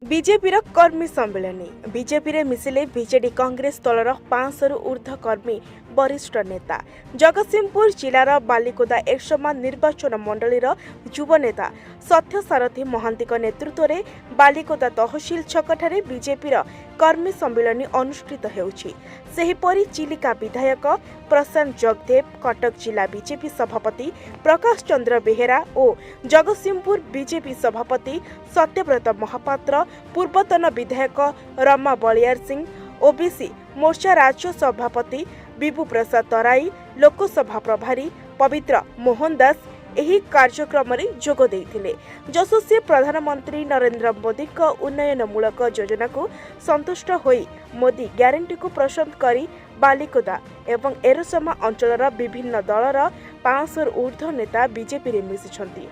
ବିଜେପିର କର୍ମୀ ସମ୍ମିଳନୀ। ବିଜେପିରେ ମିଶିଲେ ବିଜେଡି କଂଗ୍ରେସ ଦଳର 500ରୁ ଉର୍ଦ୍ଧ୍ୱ କର୍ମୀ, ବରିଷ୍ଠ ନେତା। ଜଗତସିଂହପୁର ଜିଲ୍ଲାର ବାଲିକୁଦା ଏରସମା ନିର୍ବାଚନ ମଣ୍ଡଳୀର ଯୁବ ନେତା ସତ୍ୟସାରଥୀ ମହାନ୍ତିଙ୍କ ନେତୃତ୍ୱରେ ବାଲିକୁଦା ତହସିଲ ଛକଠାରେ ବିଜେପିର କର୍ମୀ ସମ୍ମିଳନୀ ଅନୁଷ୍ଠିତ ହେଉଛି। ସେହିପରି ଚିଲିକା ବିଧାୟକ ପ୍ରଶାନ୍ତ ଜଗଦେବ, କଟକ ଜିଲ୍ଲା ବିଜେପି ସଭାପତି ପ୍ରକାଶ ଚନ୍ଦ୍ର ବେହେରା ଓ ଜଗତସିଂହପୁର ବିଜେପି ସଭାପତି ସତ୍ୟବ୍ରତ ମହାପାତ୍ର, ପୂର୍ବତନ ବିଧାୟକ ରମା ବଳିୟାର ସିଂ, ଓବିସି ମୋର୍ଚ୍ଚା ରାଜ୍ୟ ସଭାପତି ବିଭୁ ପ୍ରସାଦ ତରାଇ, ଲୋକସଭା ପ୍ରଭାରୀ ପବିତ୍ର ମୋହନ ଦାସ ଏହି କାର୍ଯ୍ୟକ୍ରମରେ ଯୋଗ ଦେଇଥିଲେ। ଯଶସ୍ୱୀ ପ୍ରଧାନମନ୍ତ୍ରୀ ନରେନ୍ଦ୍ର ମୋଦିଙ୍କ ଉନ୍ନୟନମୂଳକ ଯୋଜନାକୁ ସନ୍ତୁଷ୍ଟ ହୋଇ ମୋଦି ଗ୍ୟାରେଣ୍ଟିକୁ ପସନ୍ଦ କରି ବାଲିକୁଦା ଏବଂ ଏରସମା ଅଞ୍ଚଳର ବିଭିନ୍ନ ଦଳର 500ରୁ ଉର୍ଦ୍ଧ୍ୱ ନେତା ବିଜେପିରେ ମିଶିଛନ୍ତି।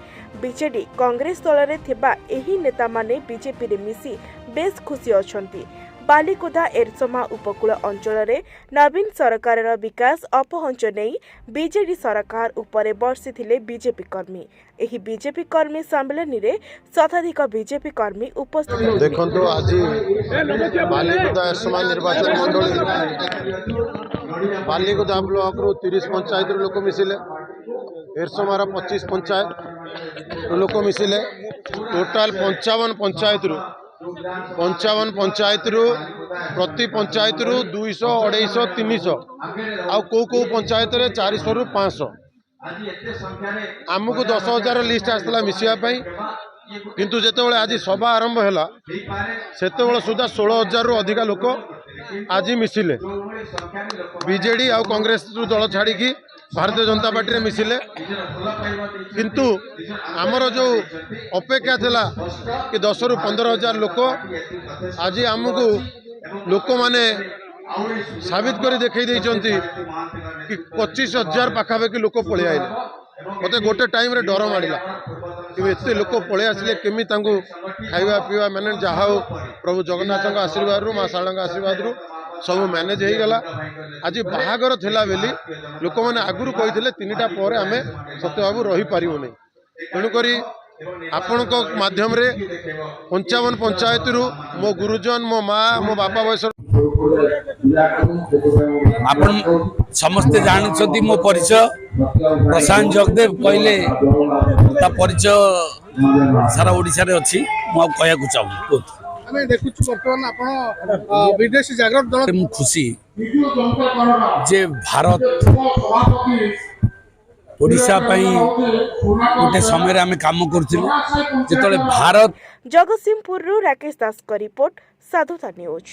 ବିଜେଡି କଂଗ୍ରେସ ଦଳରେ ଥିବା ଏହି ନେତାମାନେ ବିଜେପିରେ ମିଶି ବେଶ୍ ଖୁସି ଅଛନ୍ତି। ବାଲିକୁଦା ଏରସମା ଉପକୂଳ ଅଞ୍ଚଳରେ ନବୀନ ସରକାରର ବିକାଶ ଅପହଞ୍ଚ ନେଇ ବିଜେଡି ସରକାର ଉପରେ ବର୍ଷିଥିଲେ ବିଜେପି କର୍ମୀ। ଏହି ବିଜେପି କର୍ମୀ ସମ୍ମିଳନୀରେ ଶତାଧିକ ବିଜେପି କର୍ମୀ ଉପସ୍ଥିତ ଥିଲେ। ଦେଖନ୍ତୁ, ଆଜି ବାଲିକୁଦା ଏରସମା ନିର୍ବାଚନ ମଣ୍ଡଳୀ ବାଲିକୁଦା ବ୍ଲକରୁ 30 ପଞ୍ଚାୟତରୁ ଲୋକ ମିଶିଲେ, ଏରସମାର 25 ପଞ୍ଚାୟତ ଲୋକ ମିଶିଲେ। ଟୋଟାଲ 55 ପଞ୍ଚାୟତରୁ, 55 ପଞ୍ଚାୟତରୁ ପ୍ରତି ପଞ୍ଚାୟତରୁ 200, 250, 300 ଆଉ କେଉଁ କେଉଁ ପଞ୍ଚାୟତରେ 400ରୁ 500। ଆମକୁ 10,000 ଲିଷ୍ଟ ଆସିଥିଲା ମିଶିବା ପାଇଁ। କିନ୍ତୁ ଯେତେବେଳେ ଆଜି ସଭା ଆରମ୍ଭ ହେଲା, ସେତେବେଳେ ସୁଦ୍ଧା 16,000ରୁ ଅଧିକା ଲୋକ ଆଜି ମିଶିଲେ। ବିଜେଡ଼ି ଆଉ କଂଗ୍ରେସ ଦଳ ଛାଡ଼ିକି ଭାରତୀୟ ଜନତା ପାର୍ଟିରେ ମିଶିଲେ। କିନ୍ତୁ ଆମର ଯେଉଁ ଅପେକ୍ଷା ଥିଲା କି 10ରୁ 15 ହଜାର ଲୋକ, ଆଜି ଆମକୁ ଲୋକମାନେ ସାବିତ କରି ଦେଖାଇ ଦେଇଛନ୍ତି କି 25,000 ପାଖାପାଖି ଲୋକ ପଳେଇ ଆଇଲେ। ମୋତେ ଗୋଟେ ଟାଇମ୍ରେ ଡର ମାଡ଼ିଲା କି ଏତେ ଲୋକ ପଳେଇ ଆସିଲେ, କେମିତି ତାଙ୍କୁ ଖାଇବା ପିଇବା ମ୍ୟାନେଜ୍? ଯାହା ହଉ, ପ୍ରଭୁ ଜଗନ୍ନାଥଙ୍କ ଆଶୀର୍ବାଦରୁ, ମା ଶାରଳାଙ୍କ ଆଶୀର୍ବାଦରୁ ସବୁ ମ୍ୟାନେଜ୍ ହେଇଗଲା। ଆଜି ବାହାଘର ଥିଲା ବୋଲି ଲୋକମାନେ ଆଗରୁ କହିଥିଲେ, 3ଟା ପରେ ଆମେ ସତ୍ୟବାବୁ ରହିପାରିବୁନି। ତେଣୁକରି ଆପଣଙ୍କ ମାଧ୍ୟମରେ 55 ପଞ୍ଚାୟତରୁ ମୋ ଗୁରୁଜନ, ମୋ ମା, ମୋ ବାପା ବୟସର ଆପଣ ସମସ୍ତେ ଜାଣିଛନ୍ତି ମୋ ପରିଚୟ। ପ୍ରଶାନ୍ତ ଜଗଦେବ କହିଲେ ତା ପରିଚୟ ସାରା ଓଡ଼ିଶାରେ ଅଛି। ମୁଁ ଆଉ କହିବାକୁ ଚାହୁଁନି, କୁହନ୍ତୁ। ଆମେ ଦେଖୁଛୁ ବର୍ତ୍ତମାନ ଆପଣ ବିଦେଶୀ ଜାଗ୍ରତ ଦଳ। ମୁଁ ଖୁସି ଯେ ଭାରତ ଓଡ଼ିଶା ପାଇଁ ଗୋଟେ ସମୟରେ ଆମେ କାମ କରୁଥିଲୁ, ଯେତେବେଳେ ଭାରତ ଜଗତସିଂହପୁରରୁ ରାକେଶ ଦାସଙ୍କ ରିପୋର୍ଟ, ସାଧୁତା ନ୍ୟୁଜ୍।